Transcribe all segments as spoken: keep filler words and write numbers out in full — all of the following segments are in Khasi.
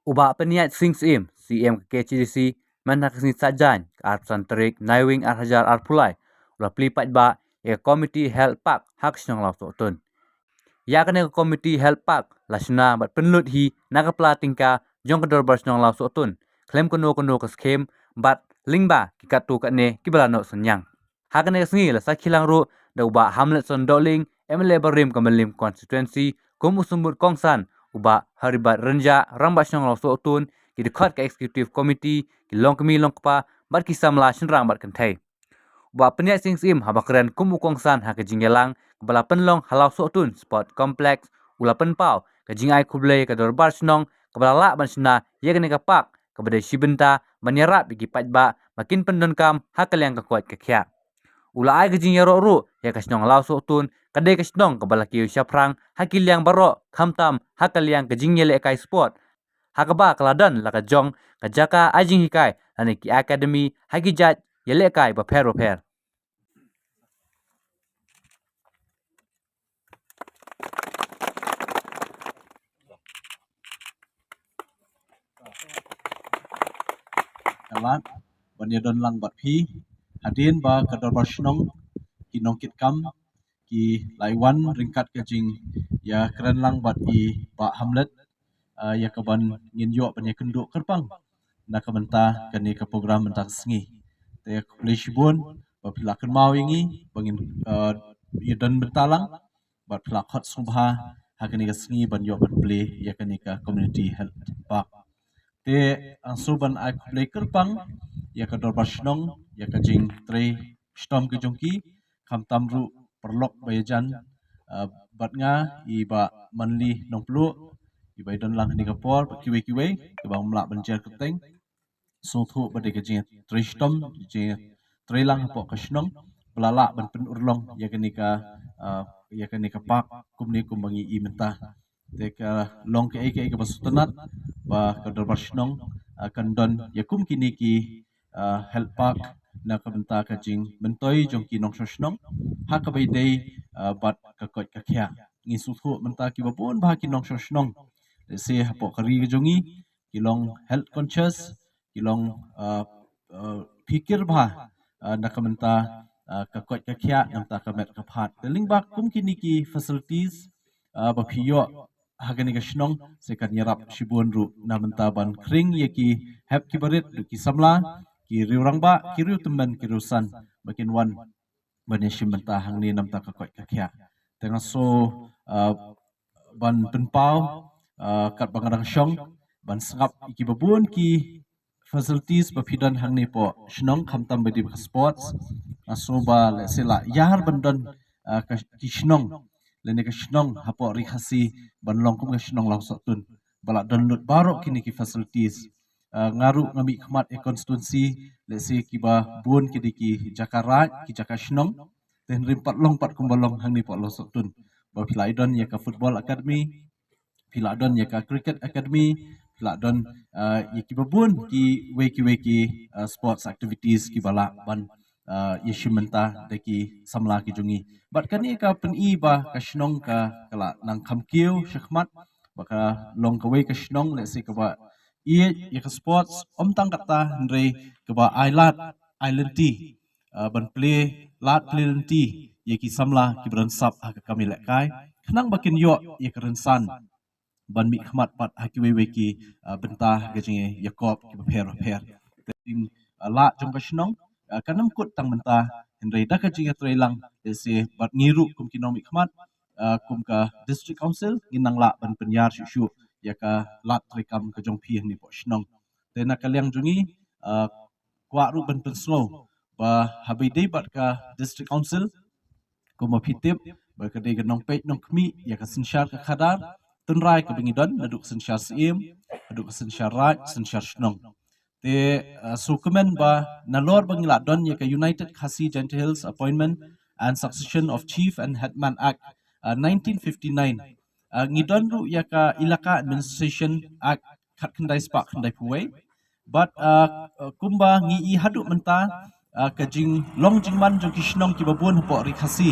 U Bah Pynïaid Sing Syiem, C E M ka K H A D C, mynta ka sngi Saitjaiñ, ka arphew san tarik Naiwieng arhajar arphew lai, u la plie paidbah ïa ka Community Health Park ha ka shnong Lawsohtun. Ïa kane ka Community Health Park la shna bad pynlut hi na ka pla tyngka jong ka Dorbar Shnong Lawsohtun, khlem kano kano ka skhim bad lyngba ki katto katne kiba la noh synñiang. Ha kane ka sngi la sakhi lang ruh da u Bah Hamletson Dohling, M L A barim ka Mylliem Constituency, kum u symbud kongsan, u Bah Haribat Rynjah, Rangbah Shnong Lawsohtun, ki dkhot ka Executive Committee, ki longkmie longkpa bad ki samla shynrang bad kynthei. U Bah Pynïaid Sing Syiem haba kren kum u kongsan ha ka jingïalang kaba la pynlong ha Lawsohtun Sport Complex, u la pynpaw ka jingai khublei ka Dorbar Shnong kaba la lah ban shna ïa kane ka park kaba dei shi bynta ban ïarap ïa ki paidbah ba kin pyndonkam ha ka liang ka koit ka khiah. U la ai ka jingïaroh ruh ïa ka shnong Lawsohtun ka dei ka shnong kaba la kiew shaphrang ha ki liang baroh, khamtam ha ka liang ka jingïalehkai sport, ha kaba ka la don la ka jong ka jaka ai jinghikai lane ki academy ha ki jait ïalehkai bapher bapher. Ka lad ban ïadon lang bad phi hadien ba ka Dorbar Shnong, ki nongkitkam ki la wan ryngkat ka jingïakren lang bad i Bah Hamlet, ah, ïa kaban ngin ïoh ban ïakynduh kyrpang na ka bynta kane ka program mynta ka sngi. Te khublei shibun ba phi la kynmaw ïa ngi ba ngin, ah, ïadon bynta lang bad phi la khot sngewbha ha kane ka sngi ban ïoh ban plie ïa kane ka Community Health Park. Te nga sngew ban ai khublei kyrpang ïa ka Dorbar Shnong ïa ka jingtrei shitom ka jong ki, khamtam ruh paralok ba ïajan, ah, bad nga, i Bah Manli Nongpluh, i ba ïadon lang ha kane ka por, bad kiwei kiwei kiba ngam lah ban jer kyrteng. Sngewthuh ba dei ka jingtrei shitom, jingtrei lang hapoh ka shnong ba la lah ban pynurlong ïa kane ka, ah, ïa kane ka park kumne kumba ngi i mynta. Te ka long kaei kaei kaba sngewtynnat ba ka Dorbar Shnong, ah, kan don ïa kum kine ki, ah, health park na ka bynta ka jingmyntoi jong ki nongshong shnong ha kaba ïadei, ah, bad ka koit ka khiah. Ngi sngewthuh mynta kiba bun bah ki nongshong shnong, lehse hapoh ka ri ka jong ngi, ki long health conscious, ki long, ah, ah, phikir bha, ah, na ka bynta, ah, ka koit ka khiah, na ka bynta ka met ka phad. Te lyngba kum kine ki facilities, ah, ba phi ïoh ha kane ka shnong, sa kan ïarap shibun ruh na ka bynta ban khring ïa ki hep ki barit, ruh ki samla, ki riew rangbah, ki riew tymmen, ki riew san, ba kin wan ban ïashim bynta hangne na ka bynta ka koit ka khiah. Te nga sngew, ah, ban pynpaw, ah, katba nga dang shong ban sngap ïa kiba bun ki facilities ba phi don hangne hapoh shnong, khamtam ba dei ka sports. Nga sngew ba lehse la ïar ban don, ah, ka, ki shnong lane ka shnong hapoh Ri Khasi ban long kum ka shnong Lawsohtun ba la don lut baroh kine ki facilities. Ah, nga ruh nga mihkhmat ïa constituency, lehse kiba bun ki dei ki jaka raid, ki jaka shnong. Te hynrei ym pat long pat kumba long hangne hapoh Lawsohtun ba phi la don ïa ka football academy, phi la don ïa ka cricket academy, phi la don, ah, ïa kiba bun kiwei kiwei ki, ah, sports activities kiba lah ban, ah, ïashim bynta da ki samla ki jong ngi. Bad kane ka pyni ba ka shnong ka, ka la nang kham kiew shakhmat, ba ka long kawei ka shnong lehse kaba ïeit ïa ka sports, ym tang katta hynrei kaba ai lad ai lynti, ah, ban plie lad plie lynti ïa ki samla kiba don sap ha ka kam ïalehkai, khnang ba kin ïoh ïa ka rynsan ban mihkhmat pat ha kiwei wei ki, ah, bynta ha ka jingïakop kiba pher bapher. Te ka jing, ah, lah jong ka shnong, ah, kan ym kut tang mynta, hynrei da ka jingïatreilang lehse bad ngi ruh kum ki nongmihkhmat, ah, kum ka District Council, ngin nang lah ban pynïar shuh shuh ïa ka lad treikam ka jong phi hangne hapoh shnong. Te na ka liang jong ngi, ah, kwah ruh ban pynsngew ba haba ïadei bad ka District Council, kumba phi tip ba ka dei ka nongpeit nongkhmih ïa ka synshar ka khadar, tynrai kaba ngi don, naduh ka synshar Syiem haduh ka synshar raid, synshar shnong. Te, ah, sngewkmen ba nalor ba ngi la don ïa ka United Khasi Jaintia Hills Appointment and Succession of Chief and Headman Act, ah, nineteen fifty-nine, ah, ngi don ruh ïa ka Elaka Administration Act khatkhyndai spah khyndaiphew wei. Bad, ah, ah, kumba ngi i haduh mynta, ah, ka jinglong jingman jong ki shnong kiba bun hapoh Ri Khasi,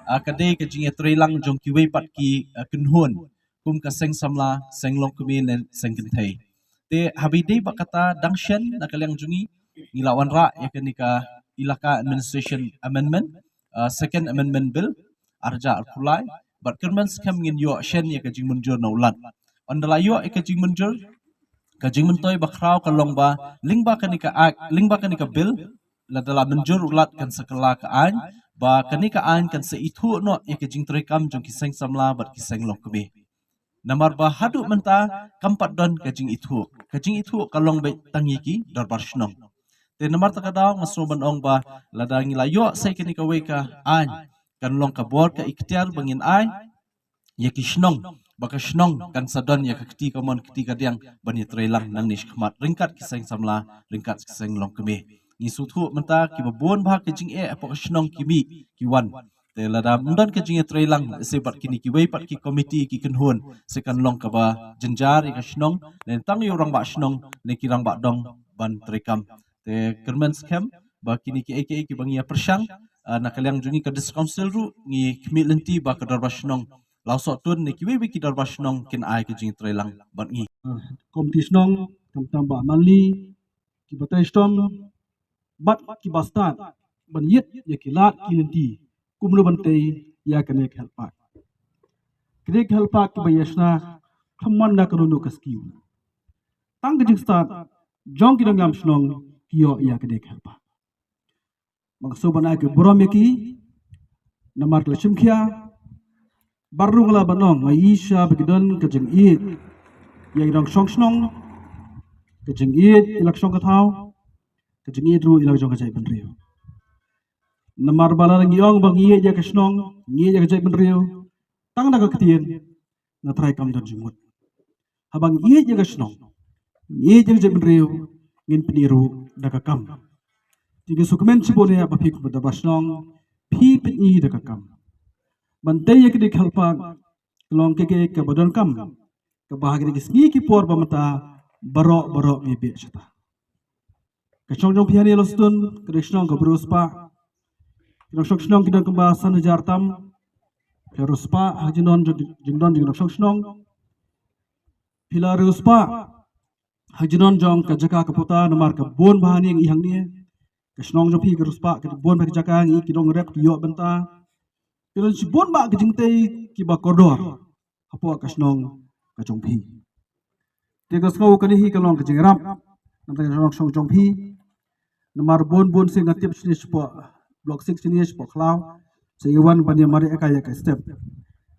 ah, ka dei ka jingïatreilang jong kiwei pat ki, ah, kynhun, kum ka seng samla, seng longkmie ne seng kynthei. Te haba ïadei bad kata dang shen na ka liang jong ngi, ngi la wanrah ïa kane ka Elaka Administration Amendment, uh, Second Amendment Bill, arja arphew lai, bad kyrmen skhem ngin ïoh shen ïa ka jingmynjur na u Lat. Ynda la ïoh ïa ka jingmynjur, ka jingmyntoi ba khraw ka long ba lyngba kane ka act, lyngba kane ka bill, lada la mynjur u Lat kan sa kylla ka aiñ, ba kane ka aiñ kan sa ithuh noh ïa ka jingtrei kam jong ki seng samla bad ki seng longkmie. Namar ba haduh mynta kam pat don ka jingithuh. Ka jingithuh ka long beit tang ïa ki dorbar shnong. Te namar kata ka daw nga sngew ban ong ba lada ngi la ïoh sa ïa kane kawei ka aiñ, kan long ka bor ka iktiar ba ngin ai ïa ki shnong, ba ka shnong kan sa don ïa ka kti kamon kti kadiang ban ïatrei lang nangne shakhmat ryngkat ki seng samla, ryngkat ki seng longkmie. Ngi sngewthuh mynta kiba bun bha ki jingeh hapoh ka shnong ki mih ki wan. Te lada ym don ka jingïatrei lang, lehse bad kine kiwei pat ki komiti ki kynhun, sa kan long kaba jynjar ïa ka shnong, ne tang ïa u rangbah shnong ne ki rangbah dong ban trei kam. Te kyrmen skhem ba kine kiei kiei kiba ngi ïa pyrshang, ah, na ka liang jong ngi ka District Council ruh ngi khmih lynti ba ka dorbar shnong Lawsohtun ne kiwei kiwei ki dorbar shnong kin ai ka jingïatrei lang bad ngi. Komiti shnong, khamtam bah Manli, kiba trei shitom bad kiba stad ban ïit ïa ki lad ki lynti kumno ban tei ïa kane ka health park. Kane ka health park kiba ïa shna khlem man da kano kano ka skim. Tang ka jingstad jong ki nongïalam shnong ki ïoh ïa kane ka health park. Ba nga sngew ban ai ka burom ïa ki namar ka la shim khia. Baroh nga lah ban ong, nga ïohi shisha ba ki don ka jingïeit ïa ki nongshong shnong, ka jingïeit ïa la ka shong ka thaw, ka jingïeit ruh ïa la ka jong ka jaitbynriew. Namar ba lada ngi ong ba ngi ïeit ïa ka shnong, ngi ïeit ïa ka jaitbynriew, tang da ka ktien, nga trai kam don jingmut. Haba ngi ïeit ïa ka shnong, ngi ïeit ïa ka jaitbynriew, ngin pyni ruh da ka kam. Te ngi sngewkmen shibun ïa ba phi kum ki dorbar shnong, phi pyni da ka kam. Ban tei ïa kane ka health park ka long ka, ka, kaba donkam, kaba ha kine ki sngi ki por ba mynta baroh baroh ngi beh shata. Ka shnong jong phi hangne Lawsohtun ka dei ka shnong kaba riewspah. Ki nongshong shnong ki don kumba san hajar tam. Phi la riewspah ha jingdon jong, jingdon jong ki nongshong shnong. Phi la riewspah ha jingdon jong ka jaka ka puta namar ka bun bha hangne ngi hangne. Ka shnong jong phi ka riewspah, ka bun bha ka jaka ngi ki nongrep ki ïoh bynta. Ki don shibun bha ki jingtei kiba kordor hapoh ka shnong ka jong phi. Te nga sngew kane hi ka long ka jingïarap na ka shnong jong phi. Namar bun bun sien nga tip shane shapoh Block six shane shapoh Khlaw, sa ïa wan ban ïa mareh ïa ka ïa ka step.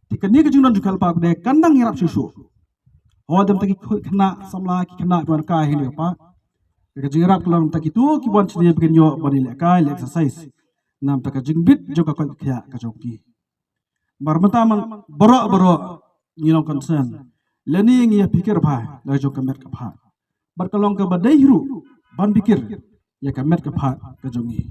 Te kane ka jingdon jong ka health park de kan dang ïarap shuh shuh. Hooid, ym tang ki khynnah samla ki khynnah ki wan kai ha kane ka park. Ka jingïarap ka long na bynta kito kiba wan shane ba kin ïoh ban ïalehkai, leh exercise. Namar ka jingbit jong ka koit ka khiah ka jong ki. Namar mynta ma baroh baroh ngi long concern lane ngi ïa phikir bha la jong ka met ka phad. Bad ka long kaba dei hi ruh ban phikir ïa ka met ka phad ka jong ngi.